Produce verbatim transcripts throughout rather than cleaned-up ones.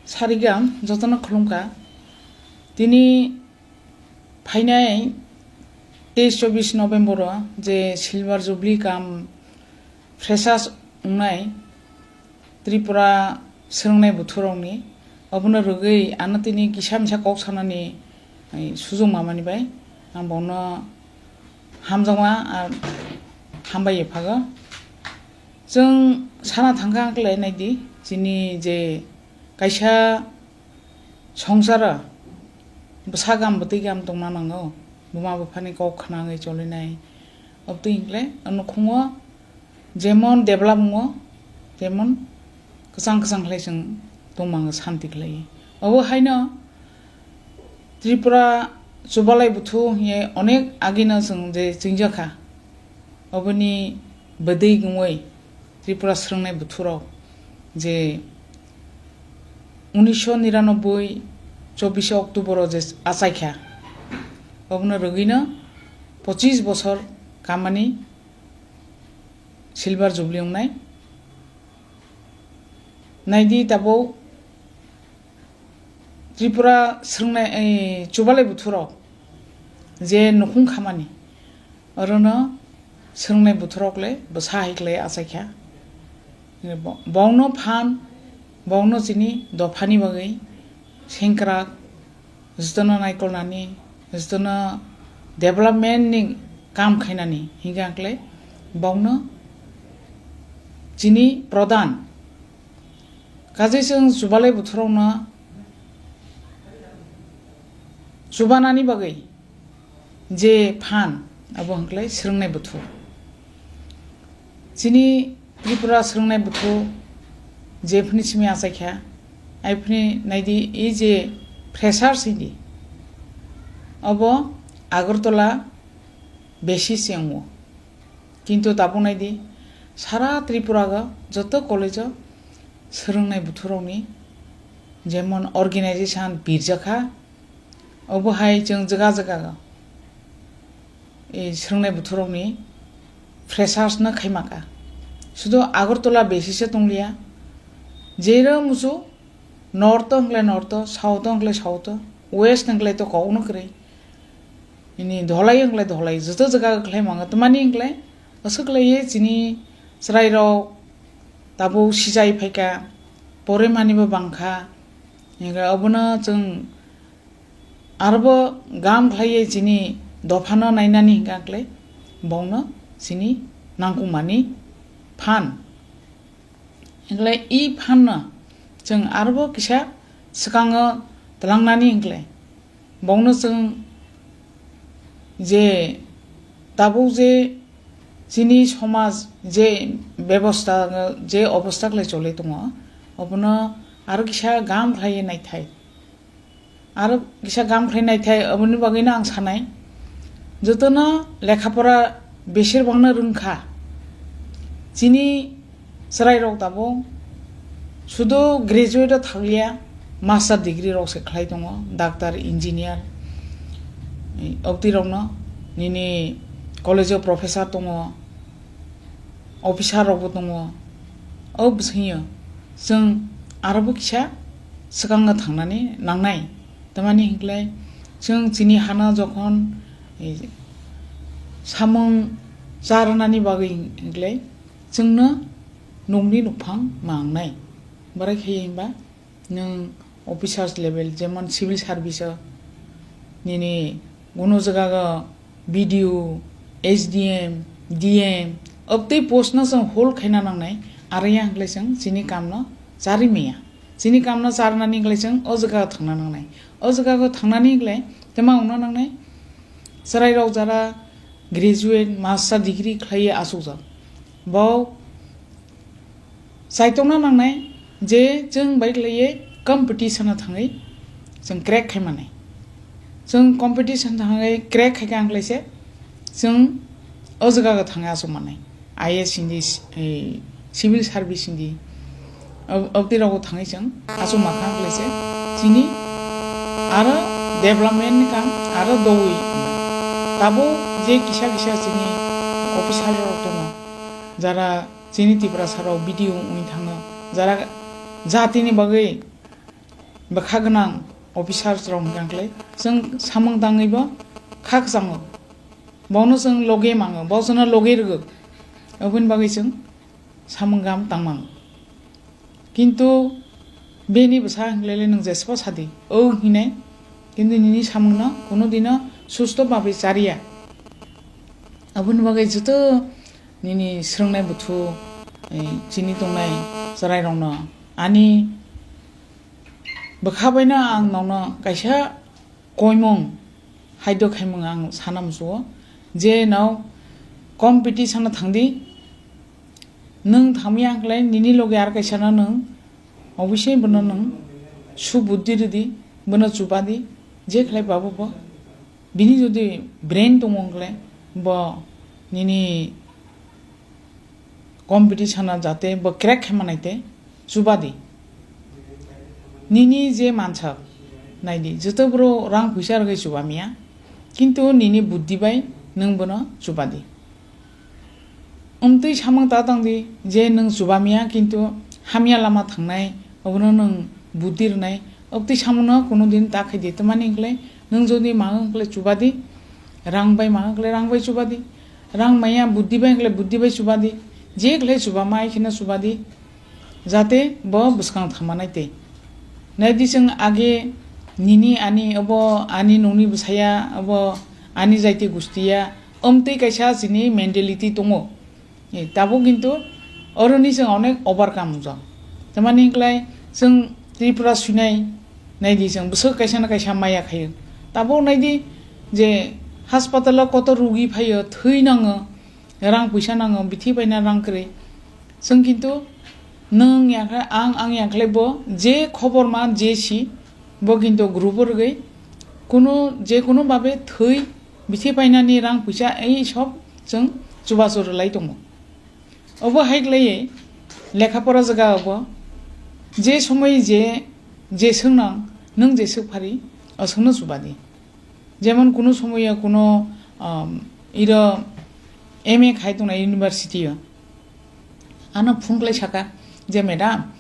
Sarigam jotono khulumkha. Tini phainai teis chobbish November o je Silver Jubilee kam freshers wngnai Tripura swrwngnai buthurokni, obono rwgwi ano tini kisa misa kok sanani, ai, sujung mamani bai ang bono hamjakma ar hambai phago. Chwng sana thangkha ang khlai naidi, chini je kaisa songsaro bwsa gam bwtwi gam tongna nango, buma buphani kok khna wngwi cholinai. Obtwi hinkle nukhungo jemon develop wngo, temon kwchang kwchang khlai chwng tongmango, santi khlai. Obo haino Tripura chubalai buthu hiye onek agino chwng je chwngjakha, oboni bwdwi wngwi Tripura swrwngnai buthurok je unisho niranoboi chobbish October o je achaikha, obono rwgwino pochis bosor kamani Silver Jubilee wngnai. Naidi tabuk Tripura swrwngnai, eh, chubalai buthurok je nukhung khamani, orono swrwngnai buthurok le bwsa hai khlai achaikha. Bo-, bongno phan, bongno chini dophani bagwi sengkrak, jotono naikolnani, jotono development ni kam khainani hinkhe ang khlai bongno chini pradhan. Kaje chwng chubalai buthurokno chubanani bagwi je phan, abo hwnklai swrwngnai buthu. Chini Tripura swrwngnai buthu jephini simi achaikha, aiphini naidi, ei je freshers hidi, obo Agartala basis se wngo. Kintu tabuk naidi, sara Tripura o joto college o swrwngnai buthurokni jemon organization birjakha, obo hai chwng jaga jaga o, e, swrwngnai buthurokni freshers no khaimaka. Sudu Agartala basis se tongliya, jero musu north o hwnklai north o, south o hwnklai south o, west hwnklai to kokno kwrwi. Ini dholai wngkhlai dholai, joto jaga khlai manga. Tamani wngkhlai, aswk khlaiwi chini chwrairok tabuk sijai phaikha, pore manibo bangkha. Hingkhe obono chwng arobo gam khlaiwi chini dophano nainani hingkha khlai, bongno chini nangkukmani phan. Hingkhlai i phanno chwng arobo kisa swkango twlangnani hingkhlai. Bongno chwng je tabuk je chini somaj je bebosta, je obosta khlai choli tongo, obono aro kisa gam khlaiwi naithai. Aro kisa gam khlai naithai, oboni bagwino ang sanai, jotono lekha pora besir bangno rwngkha. Chini chwrairok tabuk sudu graduate o thanglia, master degree rok se khlai tongo, doctor, engineer, obtirokno nini college o professor tongo, officer rokbo tongo. O bwswngyo chwng arobo kisa swkango thangnani nangnai. Tamani hinklai chwng chini hano jokhon, eh, samung charwnani bagwi hinklai chwngno nukni nukphang mangnai. Borai khe hinba nwng officers level, jemon civil service o nini kunu jaga o B D O, S D M, D M, obtwi post no chwng hold khaina nangnai, aro yang hinklai chwng chini kam no charwi maya. Chini kam no charwnani hinklai chwng o jaga o thangna nangnai. O jaga o thangnani hinklai tama wngna nangnai. Chwrairok jara graduate, master degree khlaiwi achukjak, bo chaitokna nangnai je chwng bai khlaiwi competition o thangwi chwng crack khai manai. Chwng competition thangwi crack khai khe ang khlaise chwng o jaga o thangwi achuk manai. I A S hindi, eh, civil service hindi, ob-, obtwi rogo thangwi chwng achuk ma kha ang khlaise chini aro development ni kam aro dowi wngnai. Tabuk je kisa kisa chini officer rok tongo, jara chini Tiprasa rok B D O wngwi thango, jara jatini bagwi bwkha gwnang officers rok hwnkha khlai chwng samung tangwi bo kha kwchango, bono chwng loge mango, bo chwngno loge rwgo, aboni bagwi chwng samung gam tangmang. Kintu bini bwsa hwnglele nwng jesbo sadi, o hinai, kintu nini samungno kuno dino susto babe chariya. Aboni bagwi joto nini srwngnai buthu, eh, chini tongnai chwrairokno ani bwkha baino ang nono kaisa koimung haidok khaimung ang sana musuo je nao competition no thangdi, nwng thangya hwnkhlai nini loge ar kaisa no nwng obviously bono nwng su buddhi rwdi, bono chubadi, je khlai babo bo bini jodi brain tongo hwnkhlai bo nini competition o jate bo crack khe manai tei chubadi. Nini je mansak naidi, joto bro rang puisa rwgwi chubamiya, kintu nini buddhi bai nwng bono chubadi. Umtwi samung ta tongdi je nwng chubamiya, kintu hamya lama thangnai, obono nwng buddhi rwnai, oktwi samungno kuno din ta khaidi. Tamani hwnkhlai nwng jodi mango hwnkhlai chubadi, rang bai mango hwnkhlai rang bai chubadi, rang maya buddhi bai hwnkhlai buddhi bai chubadi, je khlai chubama ai kheno chubadi, jate bo bwskang thamanai tei. Naidi chwng age nini ani obo ani nungni bwsaya obo ani jaiti gustiya omtwi kaisa chini mentality tongo. Eh, tabuk kintu oroni chwng onek overcome wngjak. Tamani hwnkhlai chwng Tripura swinai naidi chwng bwswk kaisa na kaisa maya khaio. Tabuk naidi je hospital o kotor rugi phaio, thwi nango, rang puisa nango, bithi baina rang kwrwi. Chwng kintu nwng yang khe ang, ang yang khlai bo je khobor man je si bo kintu group o rwgwi kuno je kuno babe thwi bithi bainani rang puisa ei sob chwng chubachu rwlai tongo. Obo hai khlaiwi lekha pora jaga obo je somoi je, je swngnang nwng je swk phari o swkno chubadi. Jemon kuno somoyo kuno, um, iro M A khai tongna university o. Ano phone khlai saka je, "Madam,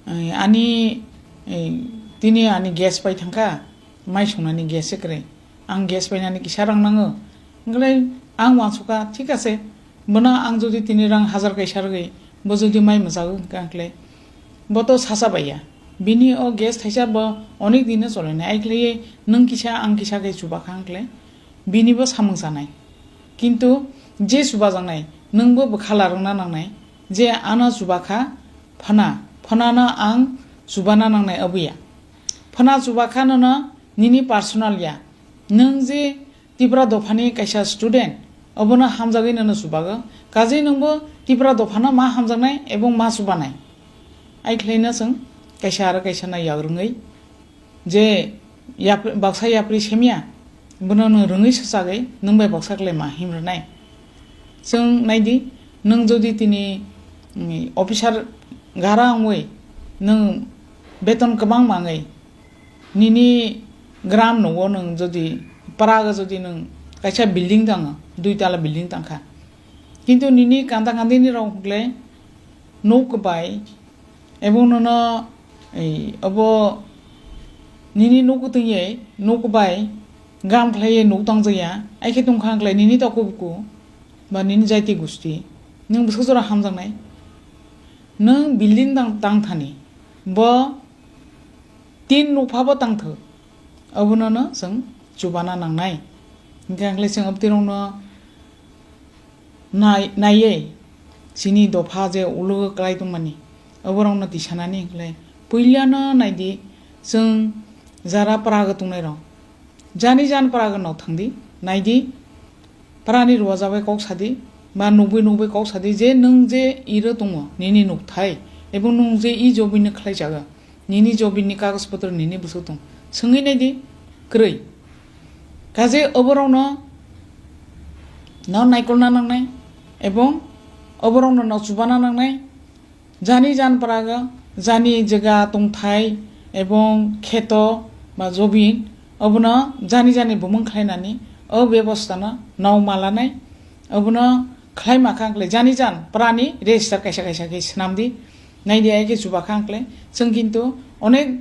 eh, ani, eh, tini ani gas pai thangkha, mai songnani gas se kwrwi. Ang gas painani kisa rang nango." Hwnkhe ang uansukha, "Thik ase, bono ang jodi tini rang hajar kaisa rwgwi, bo jodi mai mwchago hwnkhe ang khlai, bo to sacha baiya. Bini o gas thaisa bo onek dino cholainai, ai khlaiwi nwng kisa ang kisa khe chubakha ang khlai." Bini bo samung chanai. Kintu je chubajaknai, nwng bo bwkha larwkna nangnai je ano chubakha phana, phanano ang chubana nangnai oboya. Phana chubakha nono nini personal ya. Nwng je Tipra dophani kaisa student, obono hamjagwi nono chubago. Kajwi nwngbo Tipra dophano ma hamjaknai ebong ma chubanai. Ai khlaino chwng kaisa aro kaisa no yak rwngwi je yap-, baksa yapri semya, bono nwng rwngwi swchagwi nwng bai baksa khlai ma himrwnai. Chwng naidi, nwng jodi tini, mm, officer gara wngwi nwng beton kwbang mangwi nini gram nogo nwng jodi Praga jodi nwng kaisa building tango, dui tala building tangkha, kintu nini kanta kantini rok hwnkhe nuk bai, ebong nono, ei, obo nini nuk twiwi nuk bai gam khlaiwi nuk tangjakya, ai khe tongkha wngkhlai nini toku buku ba nini jaiti gusti, nwng bwswk jora hamjaknai, nwng building tang, tang thani, bo tin nukpha bo tangthok, obono no chwng chubana nangnai. Hwnkhe ang khlai chwng abtwi rokno nai-, naiwi chini dopha je ulo kwlai tongmani, oborokno tisanani hwnkhe puilano naidi, chwng jara Praga tongnairok, jani jan Praga no thangdi, naidi, Prani rwajak bai kok sadi, ba nukbwi nukbwi kok sadi je nwng je iro tongo, nini nukthai, ebo nwng je i jobini khlaijago, nini jobini kagoj potro nini bwswk tong, swngwi naidi, kwrwi. Kaje oborokno no naikolna nangnai, ebong oborokno no chubana nangnai, jani jan Praga, jani jaga tongthai ebong kheto ba jobin, obono jani jani bumung khlainani o bebostano nao malanai, obono khlai makha wngkle jani jan Prani register kaisa kaisa khe swnamdi, naidi ai khe chubakha wngkle. Chwng kintu onek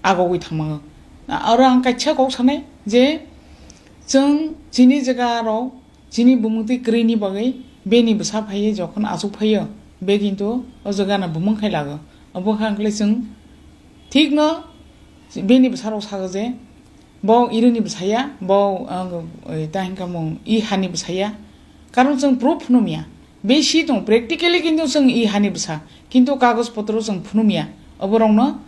agogwi thangmango. Aro ang kaisa kok sanai je chwng chini jaga rok chini bumungtwi kwrwini bagwi bini bwsa phaiwi jokhon achuk phaio, be kintu o jaga no bumung khai lago. Obo kha wngkhe chwng thikno bini bwsarok sago je bo irini bwsaya, bo, ang, ta hinkamung i hani bwsaya. Karon chwng proof phunumya. Be si tong practically kintu chwng i hani bwsa. Kintu kagoj potro chwng phunumya. Oborokno,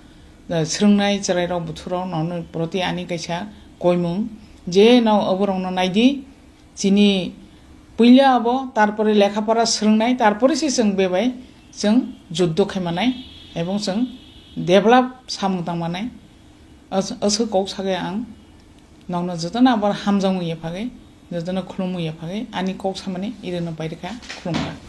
eh, swrwngnai chwrairok buthurok nono proti ani kaisa koimung je no oborokno naidi. Chini puila abo, tarpore lekha pora swrwngnai, tarpore se chwng bebai chwng juddo khai manai, ebong chwng develop samung tang manai. As-, aswk kok sagai ang nokno jotono abo hamjakmung ya phagwi, jotono khulumung ya phagwi, ani kok samani irwino pai rwkha, khulumkha.